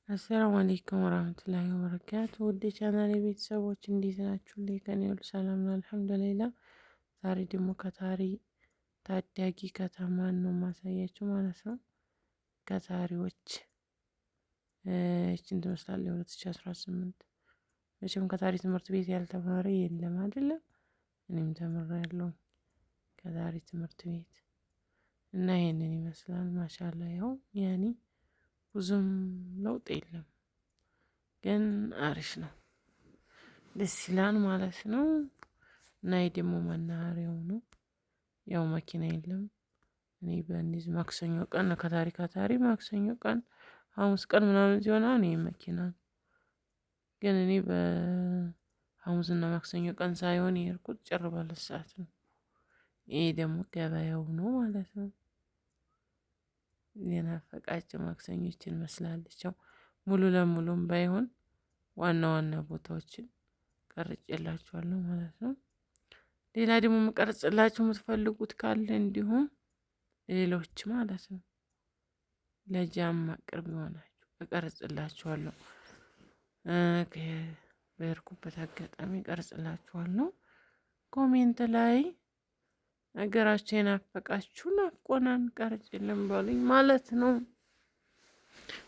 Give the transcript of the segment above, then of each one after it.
السلام عليكم ورحمة الله وبركاته። ውድ የቻናሌ ቤተሰቦች እንዴት ናችሁ? ከኔ ሁሉ ሰላም ነው الحمد لله። ዛሬ ደግሞ ከታሪ ታዳጊ ከተማን ነው ማሳያችሁ ማለት ነው። ከታሪዎች እችን ትመስላለች 2018። መቼም ከታሪ ትምህርት ቤት ያልተማረ የለም አይደለም። እኔም ተምሬያለሁ ከታሪ ትምህርት ቤት እና ይሄንን ይመስላል። ما شاء الله ያው ያኔ ብዙም ለውጥ የለም፣ ግን አሪፍ ነው፣ ደስ ይላል ማለት ነው። እና ይህ ደግሞ መናኸሪያው ነው። ያው መኪና የለም። እኔ በእንዲህ ማክሰኞ ቀን ከታሪ ከታሪ ማክሰኞ ቀን ሐሙስ ቀን ምናምን ሲሆን አሁን ይህ መኪና ግን እኔ በሐሙስና ማክሰኞ ቀን ሳይሆን የሄድኩት ጭር ባለ ሰዓት ነው። ይሄ ደግሞ ገበያው ነው ማለት ነው። የናፈቃቸው ማክሰኞችን መስላለች። ያው ሙሉ ለሙሉም ባይሆን ዋና ዋና ቦታዎችን ቀርጬላችኋለሁ ማለት ነው። ሌላ ደግሞ መቀርጽላችሁ የምትፈልጉት ካለ እንዲሁም ሌሎች ማለት ነው ለጃማ ቅርብ ይሆናችሁ እቀርጽላችኋለሁ። በሄድኩበት አጋጣሚ እቀርጽላችኋለሁ። Comment ላይ ነገራችሁ የናፈቃችሁ ናፍቆናን ቀርጭልን በሉኝ ማለት ነው።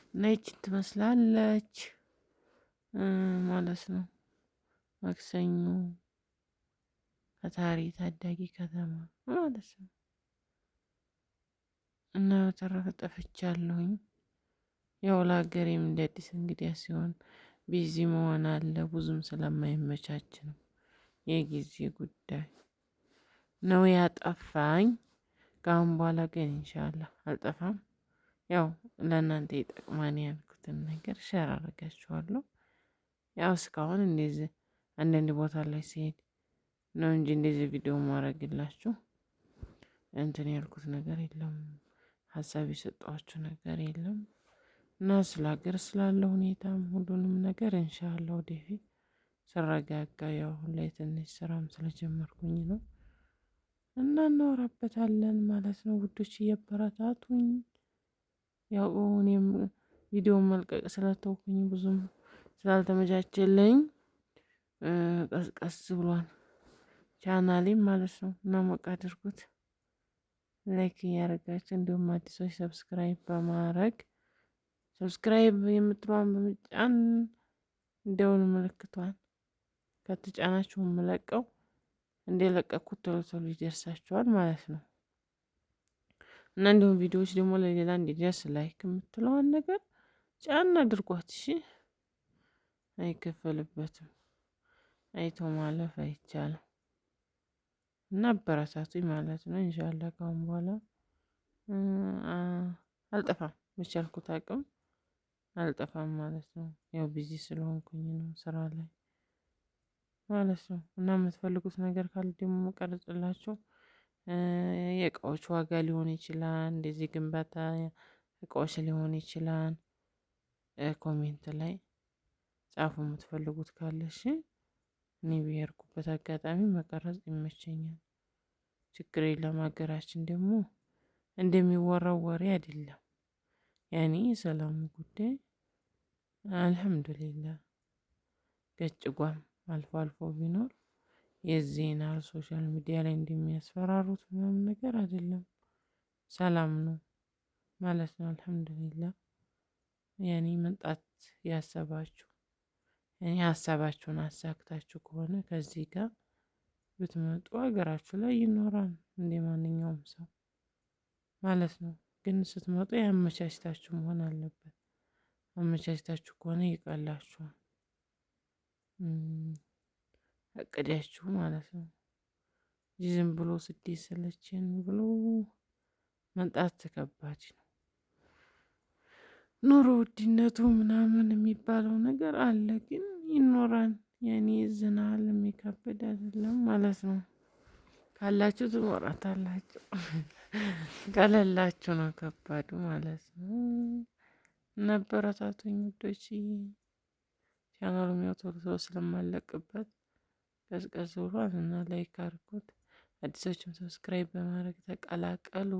እና ይቺን ትመስላለች ማለት ነው። ማክሰኞ ከታሪ ታዳጊ ከተማ ማለት ነው። እና በተረፈ ጠፍቻለሁኝ። ያው ለሀገሬም እንደ አዲስ እንግዲያ ሲሆን busy መሆን አለ፣ ብዙም ስለማይመቻች ነው የጊዜ ጉዳይ ነው ያጠፋኝ። ከአሁን በኋላ ግን إن شاء الله አልጠፋም። ያው ለእናንተ ይጠቅማን ያልኩትን ነገር share አደርጋችኋለሁ። ያው እስካሁን እንደዚህ አንዳንድ ቦታ ላይ ሲሄድ ነው እንጂ እንደዚህ ቪዲዮ ማድረግላችሁ እንትን ያልኩት ነገር የለም፣ ሀሳብ የሰጠኋችሁ ነገር የለም። እና ስለ ሀገር ስላለ ሁኔታም ሁሉንም ነገር إن شاء الله ወደፊት ስረጋጋ፣ ያው አሁን ላይ ትንሽ ስራም ስለጀመርኩኝ ነው እና እናወራበታለን ማለት ነው ውዶች፣ እየበረታቱኝ። ያው እኔም ቪዲዮ መልቀቅ ስለተውኩኝ ብዙም ስላልተመቻቸልኝ ቀስቀስ ብሏል ቻናሌም ማለት ነው። እና ሞቅ አድርጉት፣ like እያደረጋችሁ እንዲሁም አዲሶች subscribe በማድረግ subscribe የምትለዋን በመጫን ደውል ምልክቷን ከተጫናችሁ የምለቀው እንደለቀኩት ቶሎ ቶሎ ይደርሳችኋል ማለት ነው። እና እንዲሁም ቪዲዮዎች ደግሞ ለሌላ እንዲደርስ like የምትለዋን ነገር ጫን አድርጓት። እሺ፣ አይከፈልበትም። አይቶ ማለፍ አይቻልም። እና አበረታቱኝ ማለት ነው። إن شاء الله ካሁን በኋላ አልጠፋም፣ በቻልኩት አቅም አልጠፋም ማለት ነው። ያው busy ስለሆንኩኝ ነው ስራ ላይ ማለት ነው። እና የምትፈልጉት ነገር ካለ ደግሞ ቀርጽላችሁ የእቃዎች ዋጋ ሊሆን ይችላል፣ እንደዚህ ግንባታ እቃዎች ሊሆን ይችላል። Comment ላይ ጻፉ የምትፈልጉት ካለ እሺ። እኔ ብሄርኩበት አጋጣሚ መቀረጽ ይመቸኛል። ችግር የለም። ሀገራችን ደግሞ እንደሚወራው ወሬ አይደለም። ያኔ የሰላሙ ጉዳይ الحمد لله ገጭጓም አልፎ አልፎ ቢኖር የዜና social media ላይ እንደሚያስፈራሩት ምናምን ነገር አይደለም። ሰላም ነው ማለት ነው። الحمد لله። ያኔ መምጣት ያሰባችሁ እኔ ሀሳባችሁን አሳክታችሁ ከሆነ ከዚህ ጋር ብትመጡ ሀገራችሁ ላይ ይኖራል እንደ ማንኛውም ሰው ማለት ነው። ግን ስትመጡ ያመቻችታችሁ መሆን አለበት። አመቻችታችሁ ከሆነ ይቀላችኋል። እቅዳችሁ ማለት ነው። ዝም ብሎ ስደት ሰለቸን ብሎ መምጣት ከባድ ነው። ኑሮ ውድነቱ ምናምን የሚባለው ነገር አለ፣ ግን ይኖራል። ያኔ ዝናል የሚከብድ አይደለም ማለት ነው። ካላችሁ ትኖራታላችሁ፣ ቀለላችሁ ነው ከባዱ ማለት ነው። ነበረታቱኝ ውዶች። ቻናሉም ያው ቶሎ ቶሎ ስለማለቅበት ቀዝቀዝ ብሏል እና like አድርጉት። አዲሶችም subscribe በማድረግ ተቀላቀሉ።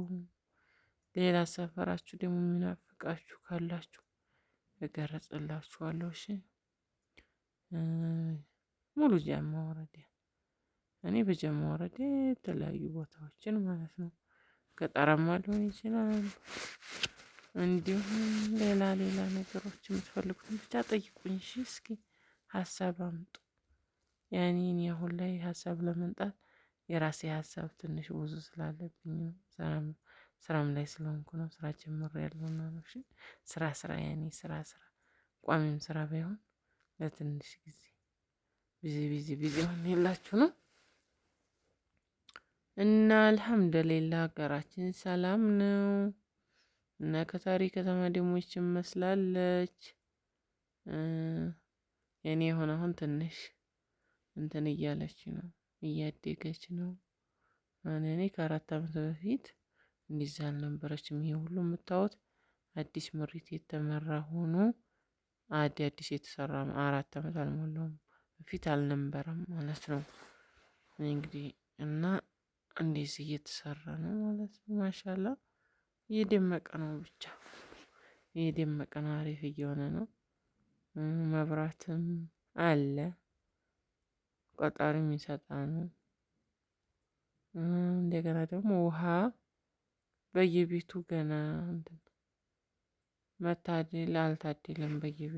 ሌላ ሰፈራችሁ ደግሞ የሚናፍቃችሁ ካላችሁ እገረጽላችኋለሁ። እሺ ሙሉ ጀማ ወረዳ እኔ በጀማ ወረዳ የተለያዩ ቦታዎችን ማለት ነው። ገጠራማ ሊሆን ይችላል። እንዲሁም ሌላ ሌላ ነገሮች የምትፈልጉትን ብቻ ጠይቁኝ። እሺ እስኪ ሀሳብ አምጡ። ያኔ እኔ አሁን ላይ ሀሳብ ለመምጣት የራሴ ሀሳብ ትንሽ ብዙ ስላለብኝ ነው። ስራም ላይ ስለሆንኩ ነው። ስራ ጀምሬያለሁና ነው። እሺ ስራ ስራ ያኔ ስራ ስራ ቋሚም ስራ ባይሆን ለትንሽ ጊዜ busy busy busy ሆኜላችሁ ነው። እና አልሐምዱሊላህ ሀገራችን ሰላም ነው። እና ከታሪ ከተማ ደግሞ ይች መስላለች። የኔ የሆነ አሁን ትንሽ እንትን እያለች ነው፣ እያደገች ነው። እኔ ከ4 አመት በፊት እንዲዛ አልነበረችም። ይሄ ሁሉ የምታዩት አዲስ ምሪት የተመራ ሆኖ አዲስ የተሰራ 4 አመት አልሞላውም በፊት አልነበረም ማለት ነው። እንግዲህ እና እንደዚህ እየተሰራ ነው ማለት ነው። ማሻላ እየደመቀ ነው፣ ብቻ እየደመቀ ነው፣ አሪፍ እየሆነ ነው። መብራትም አለ፣ ቆጣሪም ይሰጣ ነው። እንደገና ደግሞ ውሃ በየቤቱ ገና መታደል አልታደለም በየቤቱ።